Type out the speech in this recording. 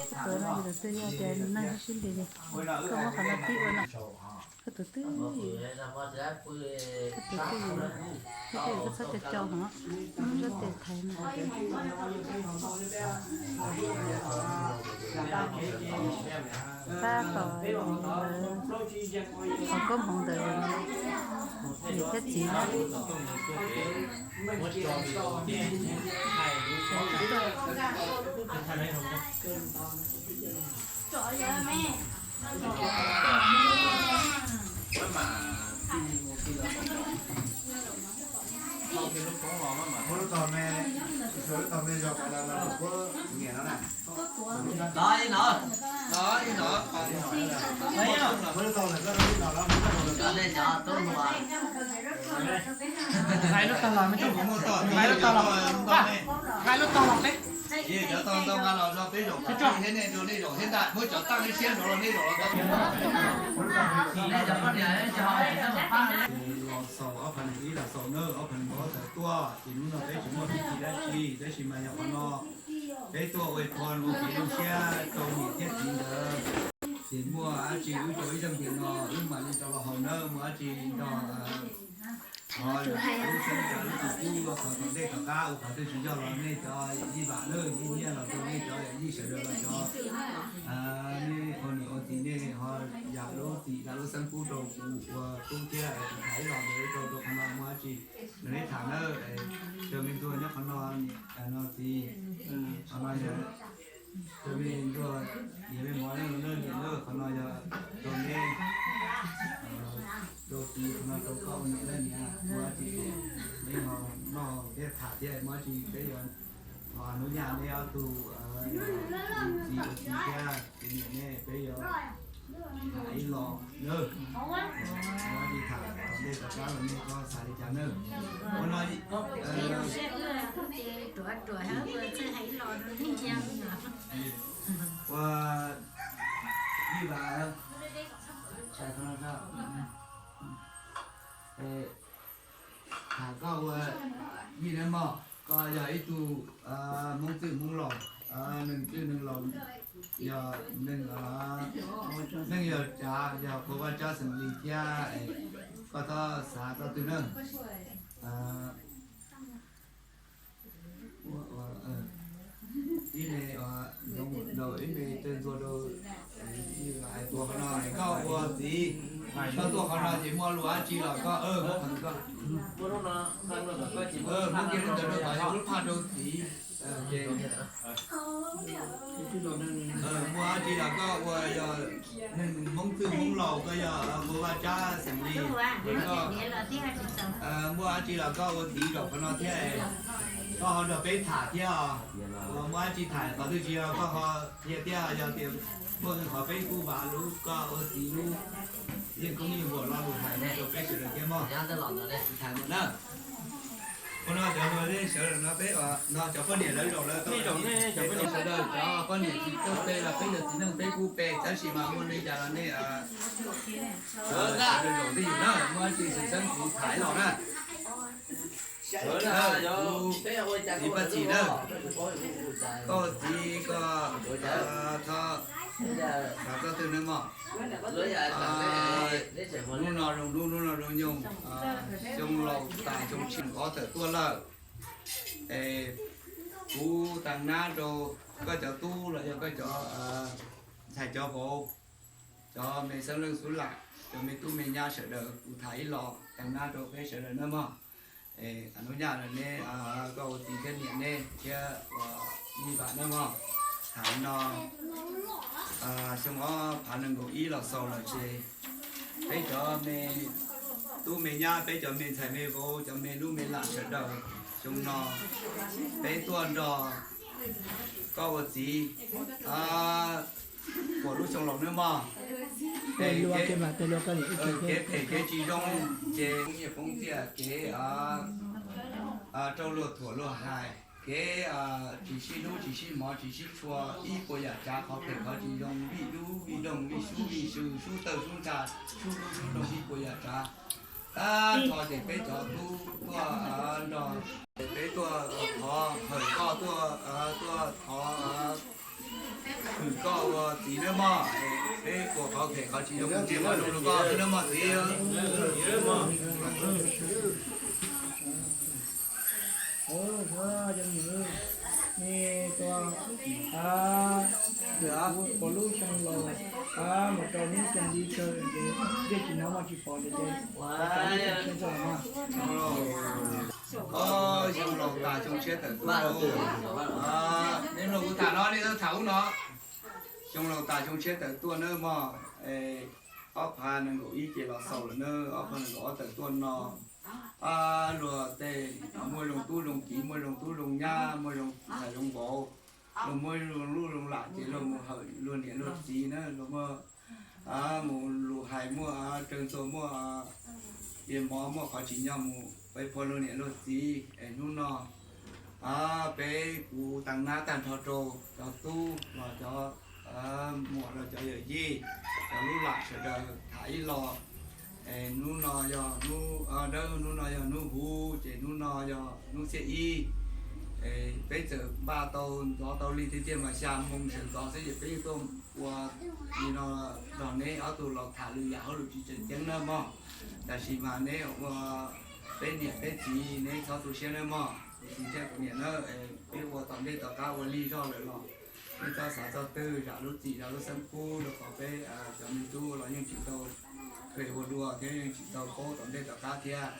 Tus no yog tus twg, yog tias nws noj sib nti li, koj muab qhov no tib ua no. Koj tus twg, koj tus twg, koj twg koj txhob co co hov, muab zab tes thaiv no. Tab tom lawv qhov koob hmoov ntawm niam thiab txiv na. Nqa lub tog los, nqa lub tog los peb. Cov tau ntau nqa los zog peb zaum thiab nej rau nej zaum thiab ntag, muab cov tag nej siab nrov los nej zaum los tau. Los xaus ob phav nees ib los xaus na, ob phav nees ob tawm tuaj ces hnub no peb tsis muaj txuj ci dab tsi, tab sis mas yog qhov no peb tuaj ua qho ua kev zoo siab rau niam thiab txiv ntawd. Ces muaj dab tsi wb rau ib zaug tiam no wb mam li rau los haus nawb, muaj dab tsi nrog qhov lub xeeb cas lub tus kub qhov tom ntej tom qab ua qhov twg tsis yog los nej cov yij vam nawb, yij nyiaj los rau nej cov yij sawv daws los cov nej ua niam ua txiv nej ho yam lub txim yam lub xeeb pub rau kuv ua tub thiab kuv tham ib los ntawd rau rau qhov no muaj dab tsi nrog neb tham nawb. Rau me ntsuag nyob qhov no, no txiv, qhov no yog rau me ntsuag niam me mov nyob no na, niam na, qhov no yog rau neb, rau txiv, qhov no rau koj ua niam na niam, muaj dab tsi neb ho noj thiab tham thiab muaj dab tsi peb yuav thov hnub nyoog neb ob tug txiv ua txiv thiab txiv niam nej peb yuav tham ib los nawb. Muaj dab tsi tham tom ntej tom qab los nej koj xav li cas nawb. Ua no ua ib vas, tham koj ua yij na mog, koj yog ib tug Hmoob txwj Hmoob laus, neeg txwj neeg laus, yog neeg, neeg yog tsav, yog qhua vaj tsab xeem li thiab, koj txhob xav txoj twg nawb. Ib me ntxoov nraum ib me tawg ntxuag rau, hais tuaj qhov no hais koj ua txiv, koj tuaj qhov no ces muaj lus dab tsi los koj, muab kiag lub ntawd rau tod yog lub phaj rau txiv. Muaj dab tsi los koj ua, yog neeg Hmoob txwj Hmoob laus, koj yog qhua vaj tsab xeem li, muaj dab tsi los koj ua txiv zaum qhov no thiab, koj ho nrog peb tham thiab os. Muaj dab tsi tham qhov twg tsis yog koj ho qhia thiab, yog tias muaj qhov peb kuj vam lub koj ua txiv lub yeej koob yeej npuam lo lus hais rau peb sawv daws thiab mog. Tham na. Ua no cov sawv daws no peb no cov poj niam lawv zaum lawv tau, cov poj niam sawv daws cov poj niam tsis tau pe los peb yog txiv neej peb kuj pe, tab sis mas muaj li cas los nej sawv daws zaum twj ywm na, muaj dab tsi sim xeeb kuv tham ib los na. Txiv Paj Txhim na, koj txiv koj txhob xav txoj twg nawb mog. Hnub no zoo hnub, hnub no zoo nyoog, xyoo laus tas xyoo tshiab ob tawm tuaj lawm. Es kuv tag nab rau koj cov tub los yog koj cov ntxhais cov vauv, cov me xeeb leej xub lam, cov me tub me nyab sawv daws kuv tham ib los tag nab rau peb sawv daws nawb mog. Hnub nyoog no neb koj ua txiv thiab niam neb thiab ua yij vam nawb mog. Thaum no xyoo ob phav nees nkaum ib los xaus lawm ces peb cov me tub me nyab, peb cov me ntxhais me vauv, cov me lub me lam sawv daws, xyoo no peb tuaj nrog koj ua txiv puas lub xyoo laus nawb mog. Kev phem kev tsis zoo ces nyiaj poob txiaj kev rau luag thuam luag hais, kev tsis sib hlub tsis sib hmov tsis sib tshua, ib puas yam tsav qhov phem qhov tsis zoo, vij dub vij doog vij sub vij sw, sub tawg sub ntsa, sub hlub sub doog ib puas yam tsav. Tag nrho ces peb cov tub tuaj nrog, peb tuaj thov hawm koj, tuaj tuaj thov Koj ua txiv nawb mog, peb ua qhov phem qhov tsis zoo ua txiv qhov zoo rau koj xwb nawb mog txiv. Ua lub xyoo laus, mus rau hnub xyoo li chaw ces dej tsis hnov maj tsis pom ces, xyoo laus tas xyoo tshiab tawm tuaj. Nej mloog kuv tham no nej tham ub no. Xyoo laus tas xyoo tshiab tawm tuaj nawb mog. Ob phav nees nkaum ib ces los xaus lawm nawb, ob phav nees nkaum ob tawm tuaj no. Luag tej muaj zoo tub zoo kiv, muaj zoo tub zoo nyab, muaj zoo ntxhais zoo vauv, luag muaj zoo lub zoo lam ces luag mus hawm luag niam luag txiv na, luag muaj mus lus hais muaj raws ntxuag muaj pias mov muaj qhov tsim nyog mus pab phua luag niam luag txiv es hnub no peb kuv tas nab tag nrho rau cov tub los cov muam los cov yawm yij, cov lub lam sawv daws tham ib los. Es hnub no yog hnub dawb, hnub no yog hnub huv, ces hnub no yog hnub xiab ib. Peb txawm npaj tau ntxov tau li tiag tiag mas xya moo sawv ntxov xwb ces peb yeej tuaj ua li no nrog neb ob tug los tham lwm yam hauj lwm tsis tseem ceeb nawb mog. Tab sis mas neb ua peb niam peb txiv neb txhob tu siab nawb mog. Kuv txiv thiab kuv niam nawb, peb ua tom ntej tom qab ua lig zog lawm los nej txhob xav txog twg, zam lub txim zam lub xeeb pub rau qhov peb cov me tub los yeej tsis tau phem ua dua thiab yeej tsis tau paub tom ntej tom qab thiab.